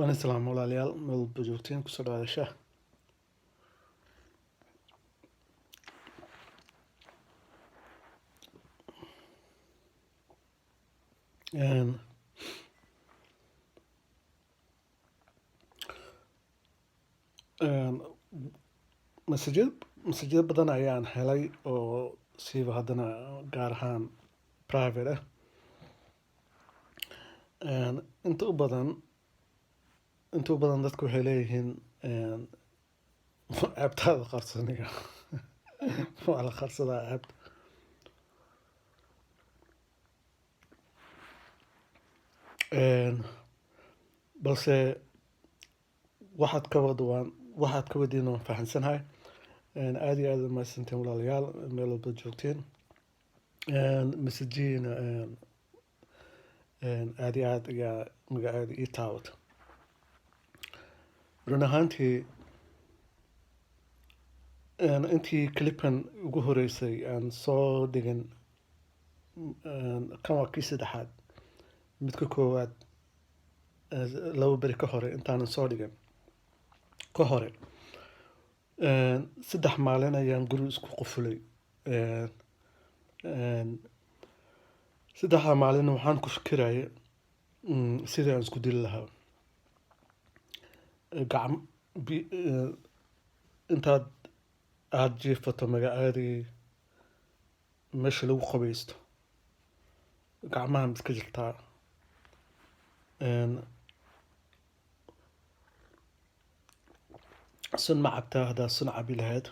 Waan islaam walaalayaal, meel walba joogtiin, kusoo dhawaada shaah. Een, een, Masajid masajado badan ayaan helay oo siiba haddana gaar ahaan private ah. Inta u badan dadku waxay leeyihiin ceebtaada qarsaniga, waa la qarsadaa ceebta. Balse waxaad ka wad waan waxaad ka wadiin waan fahansanahay. Aad iyo aad u mahadsantiin walaalayaal, meel walba joogteen. Masajihiina aad iyo aad ayaa magaceeda ii taawata. Run ahaantii, intii clipkan ugu horeysay aan soo dhigin, kan waa kii saddexaad, midka koowaad 2 beri ka hore intaanan soo dhigin ka hore, 3 maalin ayaan guri isku qufulay. 3da maalin waxaan ku fikirayay sidii aan isku dili lahaa. Gacam intaad aada jiifato magacaadii meesha lagu qabaysto, gacmaha ma iska jirtaa? Sun ma cabtaa? Haddaad sun cabi lahayd,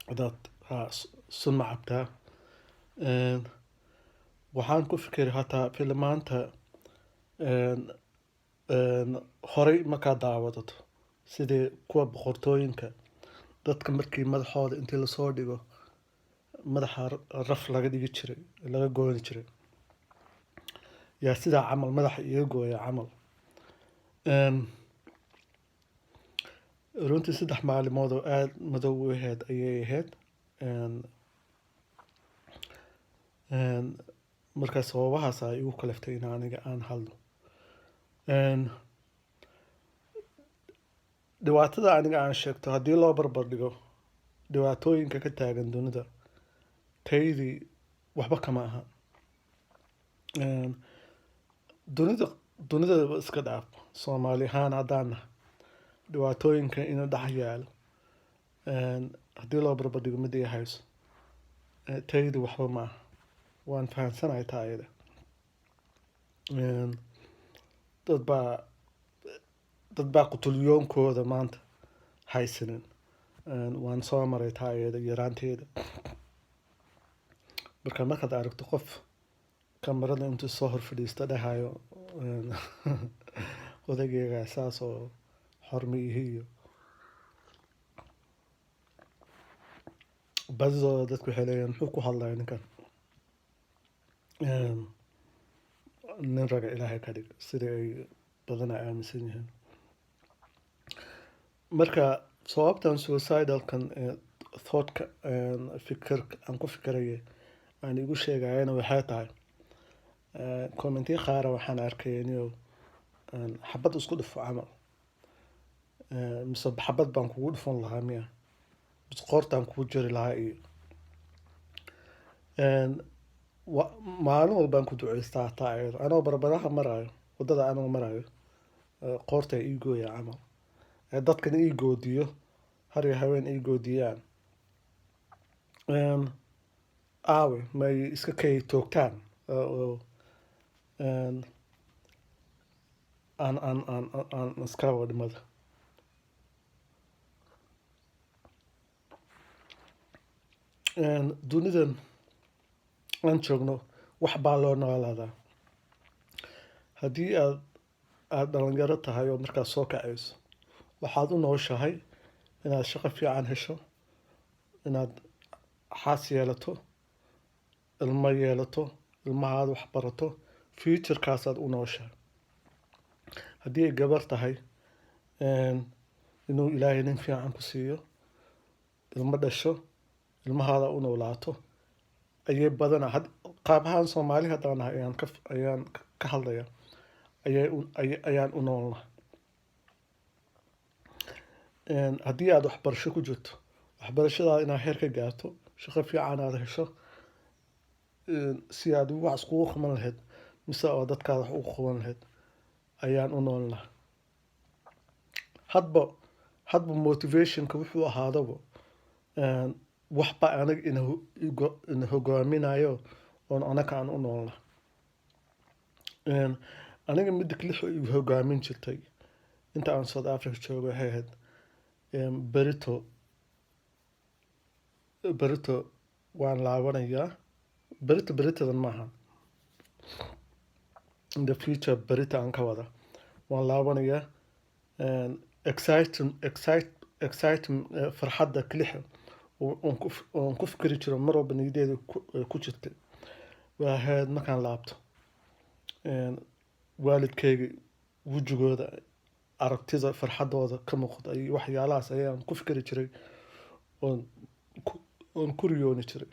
haddaad sun ma cabtaa? Waxaan ku fikiray hataa filimaanta horey markaad daawadato, sidii kuwa boqortooyinka, dadka markii madaxooda intii lasoo dhigo madaxa raf laga dhigi jiray, laga goyni jiray, yaa sidaa camal madaxa iga gooya camal. Runtii 3 maalimood oo aada madow u ahayd ayay ahayd. Marka sababahaas ay igu kaliftay in aniga aan hadlo. Dhibaatada aniga aan sheegto haddii loo barbar dhigo dhibaatooyinka ka taagan dunida, taydii waxba kama aha. Dunida iska dhaaf, Soomaali ahaan haddaan nahay, dhibaatooyinka ina dhex yaalo haddii loo barbar dhigo mid ii hayso, taydii waxba ma aha. Waan fahansanahay taa ayada. Dad baa qutulyoonkooda maanta haysanin. Waan soo maray taa ayada yaraanteeda. Marka markaad aragto qof kamarada intuu soo hor fadhiisto dhahayo odagayga saas oo xorma ihi, iyo badidooda dadku waxay leeyihiin muxuu ku hadlaya ninkan? Nin raga Ilaahay ka dhig, sidii ay badanaa aaminsan yihiin. Marka sababtan suicidalkan thoughtka, fikirka aan ku fikirayay aan igu sheegayana waxay tahay, commentiyo qaara waxaan arkay inuu xabad isku dhufo camal, mise xabad baan kugu dhufan lahaa miya, mise qoortaan kugu jari lahaa. Iyo maalin walbaan ku duceystaa hataa ayado anoo barbaraha marayo, waddada anoo marayo, qoorta ii gooya camal, dadkana ii goodiyo, har iyo haween ii goodiyaan. Aawe may iska kay toogtaan oo aan aan aan aan iska rabo dhimada. Dunidan aan joogno wax baa loo noolaadaa. Haddii aad dhalinyaro tahay oo markaas soo kacayso, waxaad u nooshahay inaad shaqo fiican hesho, inaad xaas yeelato, ilmo yeelato, ilmahaad wax barato, futurekaasaad u nooshahay. Haddii ay gabar tahay, inuu Ilaahay nin fiican ku siiyo, ilmo dhasho, ilmahaada u noolaato ayay badanaa. Qaab ahaan Soomaali haddaan nahay ayaan ka hadlaya. Ayaan u noolnahay. Haddii aad waxbarasho ku jirto, waxbarashadaada inaad heer ka gaarto, shaqo fiican aad hesho, si aad wax iskugu qaban lahayd mise oo dadkaada wax ugu qaban lahayd ayaan u noolnahay. Hadba motivationka wuxuu ahaadaba, waxba anaga ina hogaaminayo oon anaka aan u noolnahay. Aniga midda kaliya igu hogaamin jirtay inta aan South Africa joogo waxay ahayd berito waan laabanayaa. Berito, beritadan maaha, in the future berito aan ka wada waan laabanayaa. Exciting, farxadda kaliya oon ku fikiri jiro mar walba niyadeyda ku jirtay waa ahayd markaan laabto, waalidkayga wejigooda aragtida farxadooda ka muuqata iyo waxyaalahaas ayaan ku fikiri jiray oon ku riyooni jiray.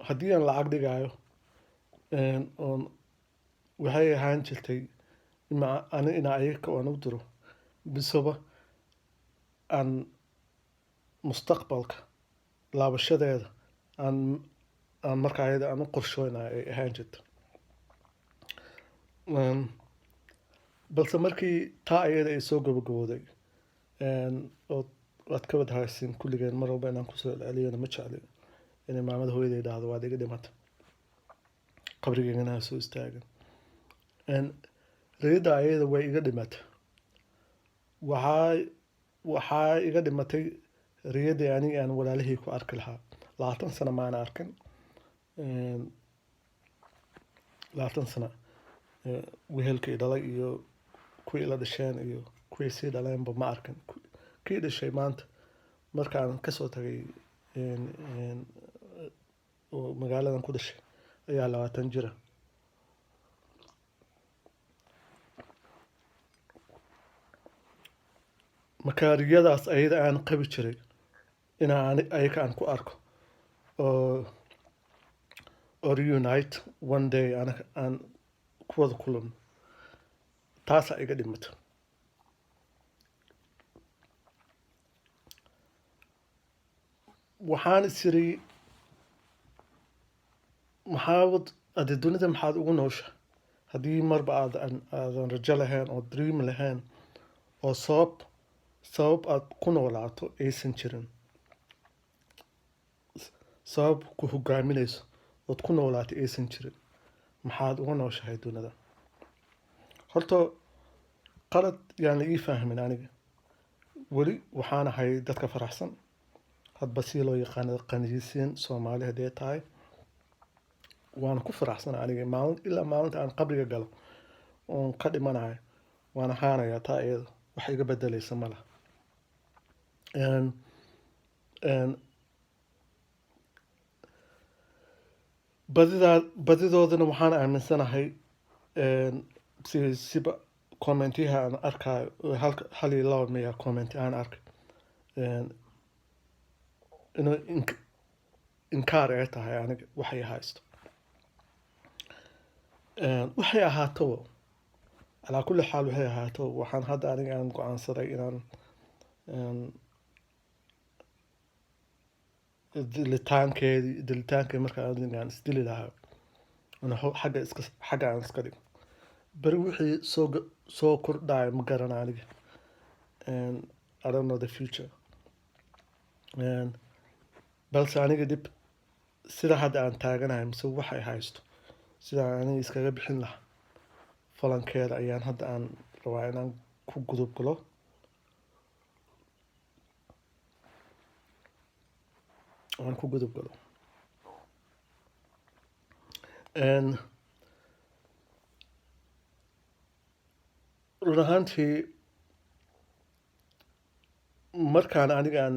Haddii aan lacag dhigayo, oon waxay ahaan jirtay ima ani inaa ayaga aan u diro bisaba aan mustaqbalka laabashadeeda aan marka ayada aan u qorshoonayo ay ahaan jirto. Balse markii taa ayada ay soo gabagabowday, oo waad ka wada haysiin kulligeen, mar walba inaan kusoo celceliyona ma jecli inay maamada hooyaday dhahdo, "Waad iga dhimata, qabrigeygana ha soo istaagin." Riyada ayada way iga dhimatay. Waxaa iga dhimatay riyadii aniga aan walaalihii ku arki lahaa. 20 sano maana arkin. 20 sano wehelkii dhalay iyo kuwii ila dhasheen iyo kuwii sii dhaleenba ma arkin. Kii dhashay maanta markaan kasoo tagay oo magaaladan ku dhashay ayaa 20 jira. Marka riyadaas ayada aan qabi jiray inaan ayaga aan ku arko oo reunite one day anaga aan ku wada kulanno, taasaa iga dhimata. Waxaan is iri, maxaad ade dunida maxaad ugu noosha haddii marba aadan rajo lahayn oo dream lahayn oo sabab aad ku noolaato aysan jirin, sabab ku hogaaminayso ood ku noolaato aysan jirin, maxaad uga nooshahay dunida? Horta qalad yaan la ii fahmin. Aniga weli waxaan ahay dadka faraxsan, hadba si loo yaqaano qaniisiin Soomaali haddee tahay. Waan ku faraxsana aniga maalin ilaa maalinta aan qabriga galo oon ka dhimanayo waan ahaanayaa taa iyada, wax iga bedelaysa ma laha. Badidoodana waxaan aaminsanahay, siba commentiyaha aan arkayo, hal iyo laba miya comment aan arkay, inuu inkaar ay tahay aniga waxay haysto. Waxay ahaataba, calaa kulli xaal waxay ahaato, waxaan hadda aniga aan go-aansaday inaan dilitaankeedii marka aniga aan isdili lahaa xagga aan iska dhigo. Beri wixii soo kordhaya ma garana aniga. I don't know the future. Balse aniga dib sida hadda aan taaganahay mise waxay haysto sida aniga iskaga bixin lahaa falankeeda ayaan hadda aan rabaa inaan ku gudub galo, aan ku gudub galo. Run ahaantii markaan aniga aan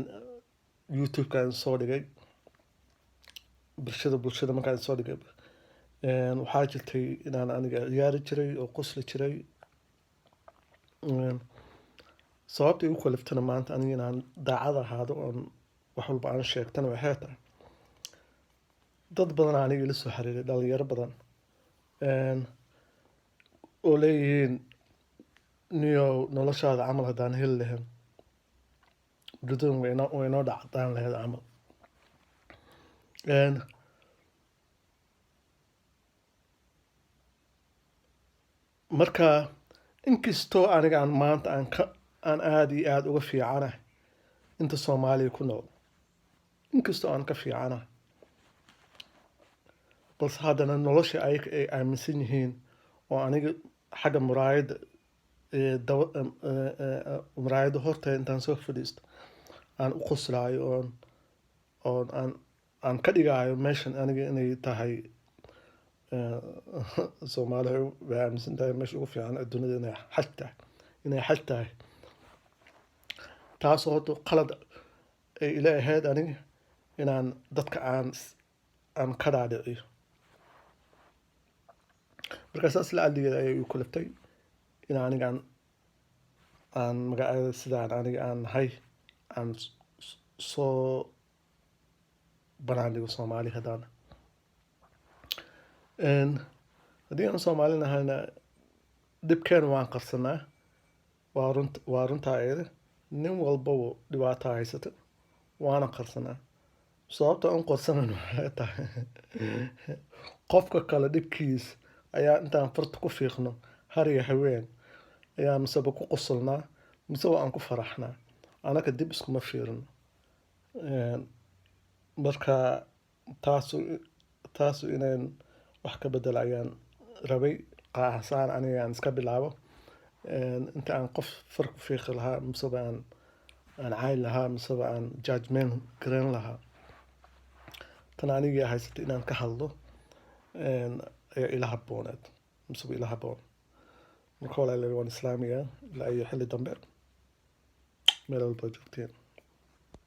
YouTube-kaan soo dhigay bulshada markaan soo dhigay, waxaa jirtay inaan aniga ciyaari jiray oo qosli jiray. Sababta igu kaliftana maanta aniga inaan daacad ahaado oon wax walba aan sheegtana waxay tahay dad badan aniga ila soo xiriiray, dhalinyaro badan. Oo leeyihiin, "Niyow, noloshaada camal haddaan heli lahayn, dunidan way inoo dhacdaan lahayd camal." Marka inkastoo aniga aan maanta aan ka aan aada iyo aada uga fiicanahay inta Soomaaliya ku nool, inkastoo aan ka fiicanahay, balse haddana nolosha ayaga ay aaminsan yihiin oo aniga xagga muraayadda ee daba muraayadda horteeda intaan soo fadhiisto aan u qoslaayo oon aan ka dhigaayo meeshan aniga inay tahay, Soomaali waxay aaminsan tahay meesha ugu fiican adduunyada inay xaj tahay, taasoo horta qalad ay ila ahayd aniga inaan dadka aan ka dhaadhiciyo. Marka saas la adligeeda ayay igu kaliftay in aniga aan magacyada sidaan aniga aan nahay aan soo banaandhigo. Soomaali haddaan haddii aan Soomaali nahayna, dhibkeena waan qarsanaa. Waa runt, waa runtaa iyada. Nin walbaba dhibaato haysata waana qarsanaa. Sababta aan qarsanan waxay tahay qofka kale dhibkiis ayaa intaan farta ku fiiqno har iyo haween ayaa miseba ku qosolnaa mise aan ku faraxnaa. Anaka dib iskuma fiirino. Marka taasu inaan wax ka bedelo ayaan rabay, qaasaan aniga aan iska bilaabo. Inta aan qof far ku fiiqi lahaa miseba aan caayi lahaa miseba aan judgment gareyn lahaa, tan aniga haysatay inaan ka hadlo ayaa ila habbooneed miseba ila habboon. Marka walaalayaal, waan islaamiyaa. Ilaa iyo xilli dambe, meel walba joogteen.